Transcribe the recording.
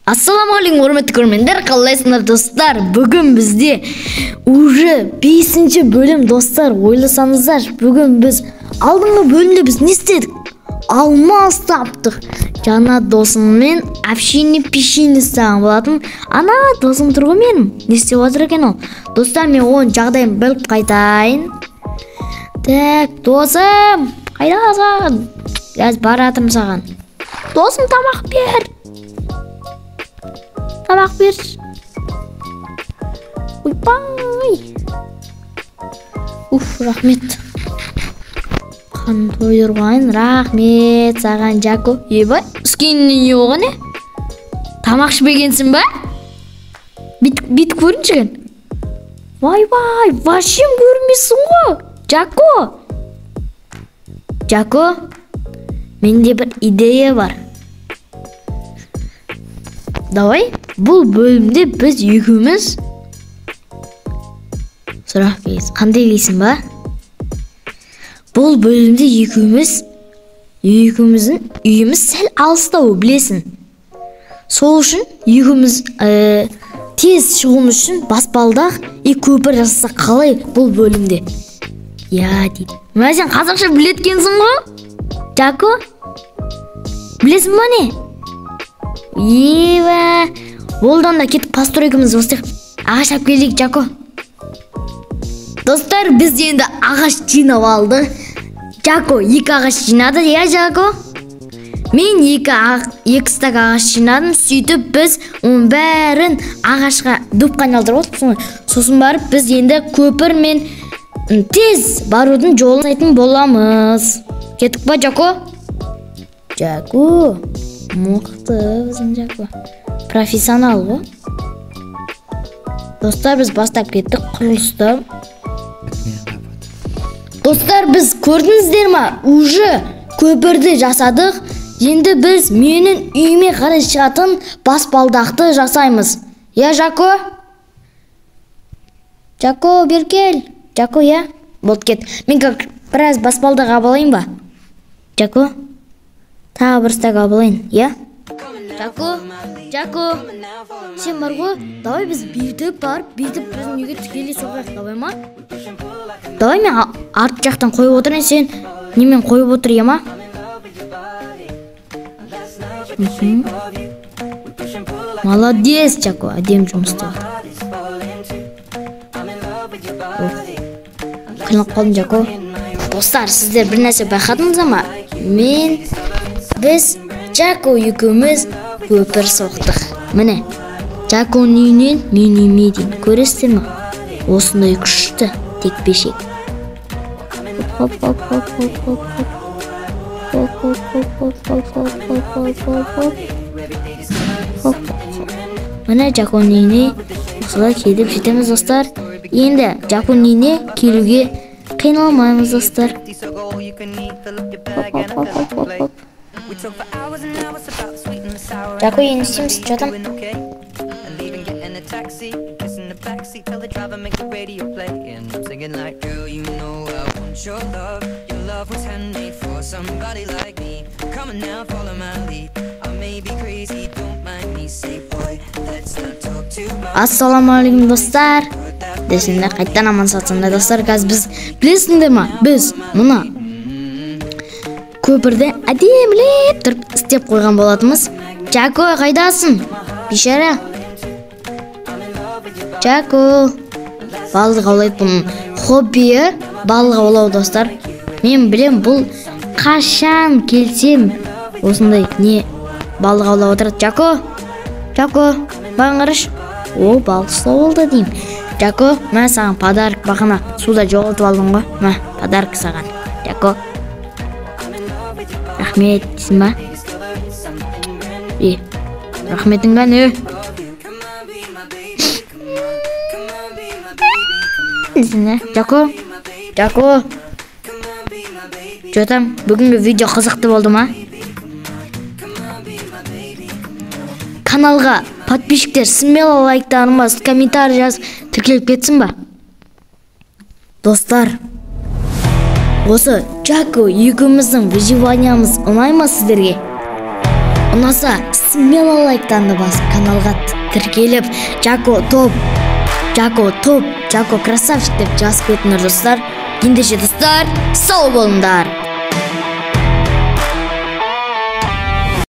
Ассалаумағалейкум, құрметті көрермендер, қалайсыңдар, достар? Бүгін бізде уже 5-ші бөлім, достар. Ойласаңыздар, бүгін біз алдыңғы бөлімде біз не істедік? Алмаз таптық. Жаңа досыммен общение пешение істеген болатын. Ана досым тұр ғой менің. Не істеп отыр екен ол? Достар, мен оның жағдайын біліп қайтайын. Так, досым, қайдасың? Қазір баратырмын саған. Досым, тамақ бер. Тамақ бер. Ойбай. Уф, рахмет. Қан тойдырғайын, рахмет саған, Жако. Ебай, скиніне не болған, е? Тамақ ішпегенсің ба? Бүйтіп көрінші екен. Вай-вай, вообще көрінбейсің ғой, Жако. Жако, менде бір идея бар. Давай, бұл бөлімде біз екеуміз сұрақ береміз. Қандай дейсің ба? Бұл бөлімде екеуміздің үйіміз сәл алыстау, білесің. Сол үшін екеуміз тез шығуымыз үшін баспалдақ и көпір жасасақ қалай бұл бөлімде? Я дейді. Мә, сен қазақша біледі екенсің ғой? Жако? Білесің ба не? Ева, болды онда, кетіп постройкамызды бастайық. Ағаш алып келейік, Жако. Достар, біз енді ағаш жинап алдық. Жако 2 ағаш жинады, иә, Жако? Мен 2 стак ағаш жинадым. Сөйтіп біз оның бәрін ағашқа дупқа айналдырып алдық. Сосын барып біз енді көпір мен тез барудың жолын жасайтын боламыз. Кеттік па, Жако? Жако, мықты біздің Жако. Профессионал ғой. Достар, біз бастап кеттік құрылысты. Достар, біз көрдіңіздер ма? Уже көпірді жасадық. Енді біз менің үйіме қарай шығатын баспалдақты жасаймыз. Я, Жако? Жако, бері кел. Жако, я? Болды, кет. Мен как біраз баспалдақ алып алайын ба? Жако? Тағы бір стак алып алайын, я? Жако, Жако, сен бар ғой, давай біз бүйтіп барып, бүйтіп біздің үйге тікелей соғайық, давай ма? Давай мен арт жақтан қойып отырайын, сен немен қойып отыр, я ма? Молодец, Жако, әдемі жұмыс істеп жатыр. Ох, қиналып қалдым, Жако. Достар, сіздер бір нәрсе байқадыңыздар ма? Біз Жако екеуміз көпір соқтық. Міне, Жаконың үйінен менің үйіме дейін. Көресіздер ме? Осындай күшті текпешек. Хоп, хоп, хоп, хоп, хоп, хоп. Хоп, хоп, хоп, хоп, хоп, хоп, хоп, хоп, хоп, хоп. Хоп, хоп, хоп. Міне, Жаконың үйіне осылай келіп жетеміз, достар. Енді Жаконың үйіне келуге қиналмаймыз, достар. Хоп, хоп, хоп, хоп, хоп, хоп. Жако, енді істейміз, жатам. Ассалаумағалейкум, достар. Десеңдер, қайтадан аман сатсаңдар, достар. Қазір біз, білесіңдер ма, біз мына көпірді әдемілеп тұрып істеп қойған болатынбыз. Жако, қайдасың? Бейшара. Жако. Балық аулайды, бұның хоббиі балық аулау, достар. Мен білем, бұл қашан келсем осындай не балық аулап отырады. Жако, Жако, маған қарашы. О, балық ұстап алды деймін. Жако, мә саған подарок, бағана суда жоғалтып алдың ғой. Мә, подарок саған, Жако. Рахмет дейсің ба? Е, рахметің ба не? Дейсің, ә? Жако, Жако. Жотам, бүгінгі видео қызықты болды ма? Каналға подписчиктер смело лайктарын басып, комментарий жазып, тіркеліп кетсін ба? Достар, осы Жако екеуміздің выживаниямыз ұнай ма сіздерге? Ұнаса, смело лайктанды басып, каналға тіркеліп, «Жако топ, Жако топ, Жако красавчик» деп жазып кетіңдер, достар. Ендеше, достар, сау болыңдар.